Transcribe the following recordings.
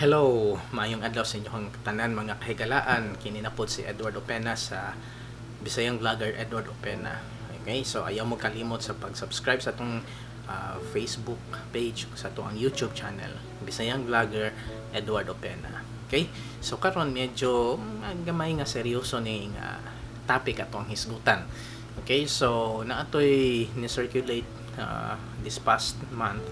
Hello, maayong adlaw sa inyong tanan, mga kahigalaan. Kini na pod si Edward Opena sa Bisayang Vlogger Edward Opena. Okay, so ayaw mo kalimot sa pag-subscribe sa atong Facebook page, sa atong ang YouTube channel, Bisayang Vlogger Edward Opena. Okay? So karon medyo gamay nga seryoso ni nga topic atong hisgutan. Okay, so naatoy ni circulate this past month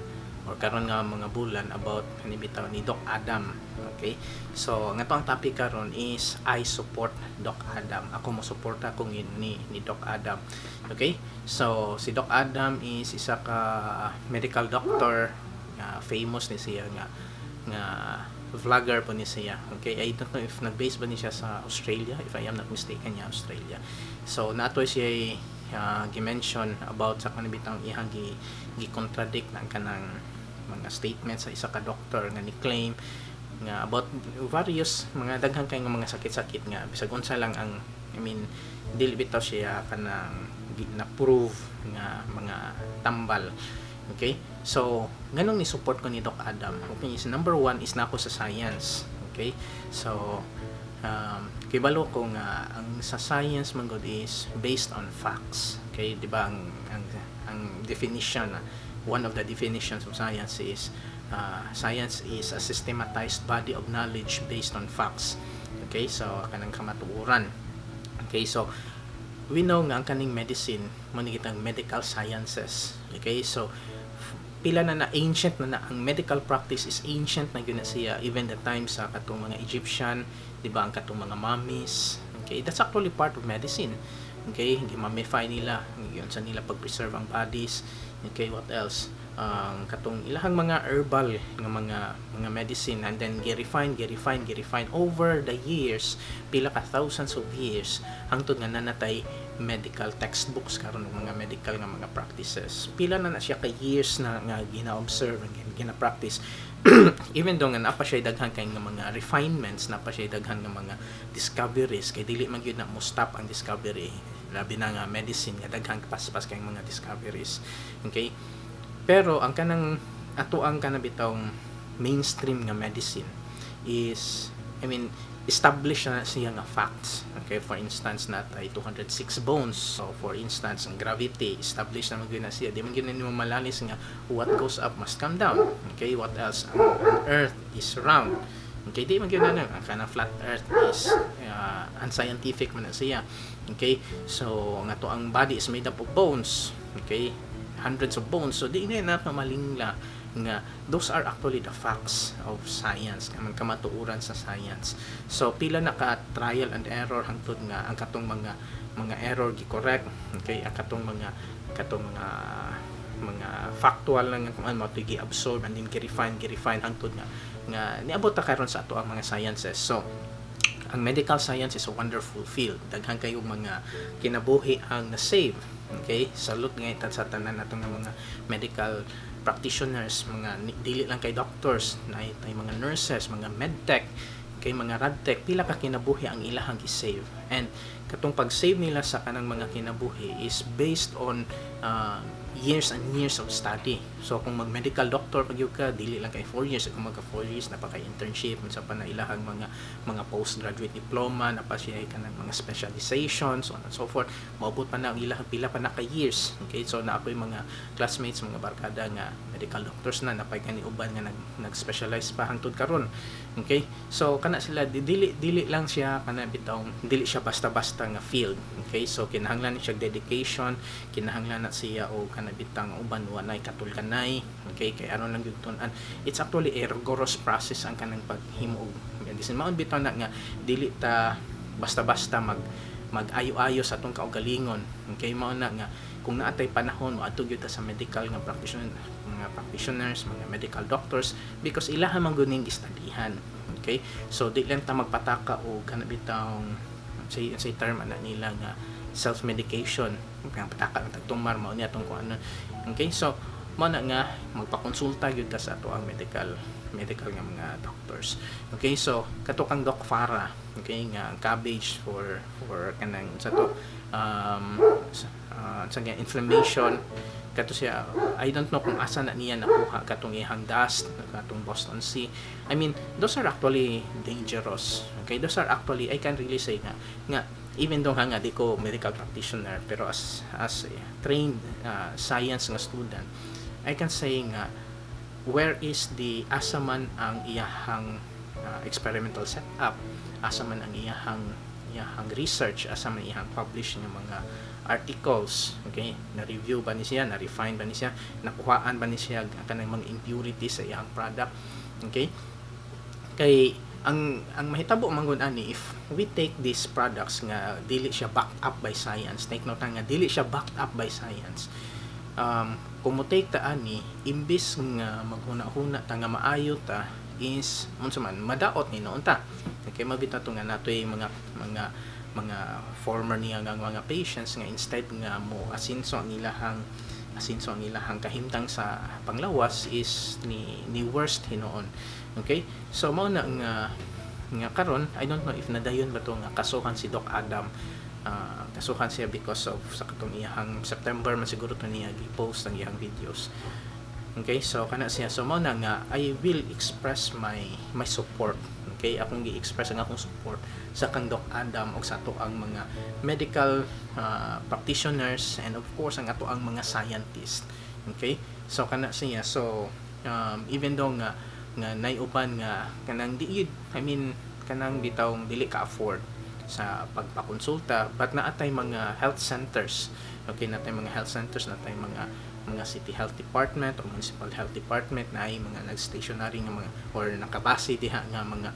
or karon nga mga bulan about kani bitaw ni Doc Adam. Okay? So, ang atong topic karon is "I support Doc Adam." Ako mo suporta kung ni Doc Adam. Okay? So, si Doc Adam is isa ka medical doctor nga famous ni siya nga vlogger po ni siya. Okay? I don't know if nag-base ba ni siya sa Australia, if I am not mistaken niya Australia. So, naatoy siya gi-mention about sa kanibitang ihang gi-contradict ng kanang mga statements sa isa ka doctor nga ni claim nga about various mga daghan kay nga mga sakit-sakit nga bisag unsa lang ang, I mean, dili bitaw siya kanang na-prove nga mga tambal. Okay? So, nganong ni support ko ni Doc Adam? Okay, is number one is nako sa science. Okay? So, kibalo ko nga ang sa science man gud is based on facts. Okay, di ba ang definition, one of the definitions of science is science is a systematized body of knowledge based on facts. Okay, so kanang kamatuoran. Okay, so we know nga ang kaning medicine mo ni kitang medical sciences. Okay, so pila na na ancient na na ang medical practice, is ancient na gyud na siya, even the time sa katong mga Egyptian, di ba, ang katong mga mummies. Okay, that's actually part of medicine. Okay, gi-mummify nila, giunsa nila pag-preserve ang bodies. Okay, what else? Ang katong ilahang mga herbal nga mga medicine and then gi-refine, gi-refine, gi-refine over the years, pila ka thousands of years, hangtod nga nanatay medical textbooks karon ng mga medical nga mga practices. Pila na na siya ka years na nga gina-observe and gina-practice, even though nga naa pa siya daghan kay nga mga refinements, naa pa siya daghan nga mga discoveries, kay dili man gyud na mo stop ang discovery, labi na nga medicine nga daghan paspas kay mga discoveries. Okay, pero ang kanang ato ang kanang bitawng mainstream nga medicine is, I mean, established na siya nga facts. Okay, for instance, natay 206 bones. So for instance, ang gravity, established na man gyud na siya. Di man gyud nimo malalis nga what goes up must come down. Okay, what else? Ang earth is round. Okay, di man gyud na ang kanang flat earth is unscientific man na siya. Okay, so ang ato ang body is made up of bones. Okay, hundreds of bones. So di na nato malingla nga those are actually the facts of science, nga kamatuoran sa science. So pila na ka trial and error hangtod nga ang katong mga error gi-correct. Okay, ang katong mga factual lang nga kung ano to gi-absorb and then gi-refine, gi-refine hangtod nga niabot ta karon sa ato ang mga sciences. So ang medical science is a wonderful field. Daghan kayo mga kinabuhi ang na-save. Okay? Salute nga ita sa tanan natong nga mga medical practitioners, mga dili lang kay doctors, na tay mga nurses, mga medtech, kay mga radtech, pila ka kinabuhi ang ilahang gi-save. And katong pag-save nila sa kanang mga kinabuhi is based on years and years of study. So kung mag-medical doctor pag ka, dili lang kay 4 years. Kung magka 4 years na pa kay internship, unsa pa na ilahang mga postgraduate diploma, na pa siya kanang mga specialization, so on and so forth. Moabot pa na ang ilahang pila pa na ka years. Okay, so na ako'y mga classmates, mga barkada nga medical doctors na napay kani uban nga nag-specialize pa hangtod karon. Okay? So kana sila dili lang siya kana bitawng dili siya basta-basta nga field. Okay? So kinahanglan siya dedication, kinahanglan na siya og kana bitang uban wanay katulganay. Okay? Kay aron lang gyud tun-an. It's actually a rigorous process ang kanang paghimo og medicine. Maon bitaw na nga dili ta basta-basta mag-ayo-ayo sa atong kaugalingon. Okay, mao na nga kung naatay panahon, moadto gyud ta sa medical nga practitioner, mga practitioners, mga medical doctors, because ilaha man gud ning gistudyhan. Okay? So di lang ta magpataka og kana bitawng say term ana nila nga self-medication. Kang pataka ng tagtumar mao niya atong kung ano. Okay? So mao na nga magpakonsulta gyud ta sa ato ang medical nga mga doctors. Okay, so kato kang Doc Farah, okay, nga ang cabbage for kanang sa to sa inflammation kato siya. I don't know kung asa na niya nakuha katong iyang dust, katong Boston C. I mean, those are actually dangerous, okay? Those are actually, I can really say nga even though nga di ko medical practitioner, pero as a trained science nga student, I can say nga where is the, asa man ang iyahang experimental setup, asa man ang iyahang research, asa man iyahang publish nga mga articles, okay? Na-review ba ni siya? Na-refine ba ni siya? Nakuhaan ba ni siya kanang mga impurities sa iyang product, okay? Kay ang mahitabo man gud ani if we take these products nga dili siya backed up by science. Take note nga dili siya backed up by science. Kung mo take ta ani, imbis nga maghuna-huna ta nga maayo ta, is unsa man, madaot ni noon ta, okay? Mabita to nga natoy mga former niya nga mga patients nga instead nga mo asinso ang ilahang kahimtang sa panglawas is ni worst hinuon, okay? So mao na nga karon, I don't know if nadayon ba to nga kasuhan si Doc Adam. Kasuhan siya because of sa katong iyahang September man siguro to niya gi-post ang iyang videos, okay? So kana siya. So mao na nga I will express my support, okay? Akong gi-express ang akong support sa kang Doc Adam ug sa ato ang mga medical practitioners and of course ang ato ang mga scientists, okay? So kana siya. So even though nga nay uban nga kanang di, I mean, kanang bitawng dili ka afford sa pagpakonsulta, but naatay mga health centers, okay? Natay mga health centers, natay mga city health department o municipal health department na ay mga nag-stationary nga mga or nakabase diha nga mga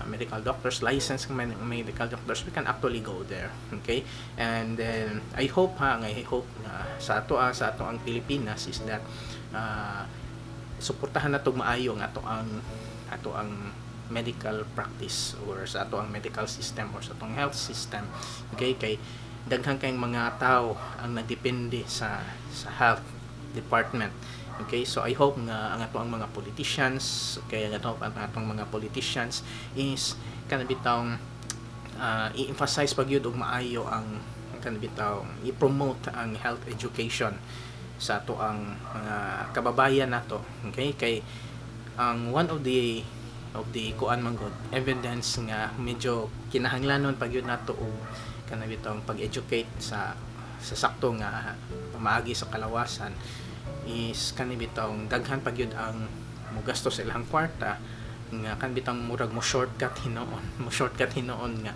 medical doctors, licensed nga medical doctors. We can actually go there, okay? And then I hope ha, nga I hope nga sa ato ang Pilipinas is that suportahan nato maayo ang ato ang medical practice or sa ato ang medical system or sa atong health system, okay? Kay daghan kayong mga tao ang nagdepende sa health department, okay? So I hope nga ang ato ang mga politicians, okay, ang atong mga politicians is kana bitawng i-emphasize pag yun og maayo ang kana bitawng i-promote ang health education sa ato ang mga kababayan nato, okay? Kay ang one of the kuan man gud, evidence nga medyo kinahanglanon pag yun nato og kana bitawng pag-educate sa sakto nga pamaagi sa kalawasan is kani bitawng daghan pag yun ang mogasto sa ilang kwarta nga kan bitang murag mo shortcut hinuon nga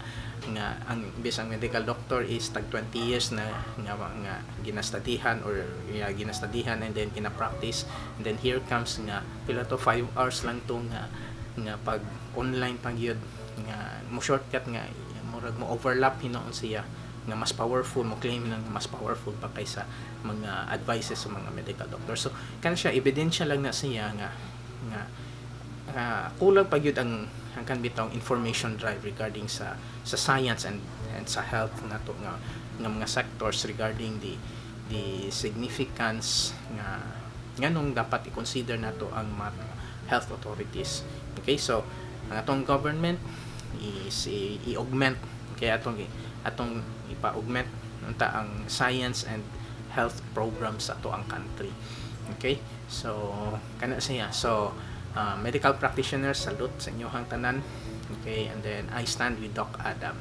ang bisang medical doctor is tag 20 years na nga ginastudihan or yeah, ginastudihan and then gina-practice, and then here comes nga pila to, 5 hours lang to nga pag online pag yun nga mo shortcut, nga murag mo overlap hinuon siya nga mas powerful, mo claim lang mas powerful pa kaysa mga advices sa mga medical doctor. So kan siya, ebidensya lang na siya nga kulang pa gyud ang kan bitawng information drive regarding sa science and sa health nato nga mga sectors regarding the significance nga nganong dapat i-consider nato ang mga health authorities, okay? So ang atong government is i-augment, okay, atong ipa-augment unta ang science and health programs sa ato ang country, okay? So kana siya. So medical practitioners, salute sa inyohang tanan, okay? And then I stand with Doc Adam.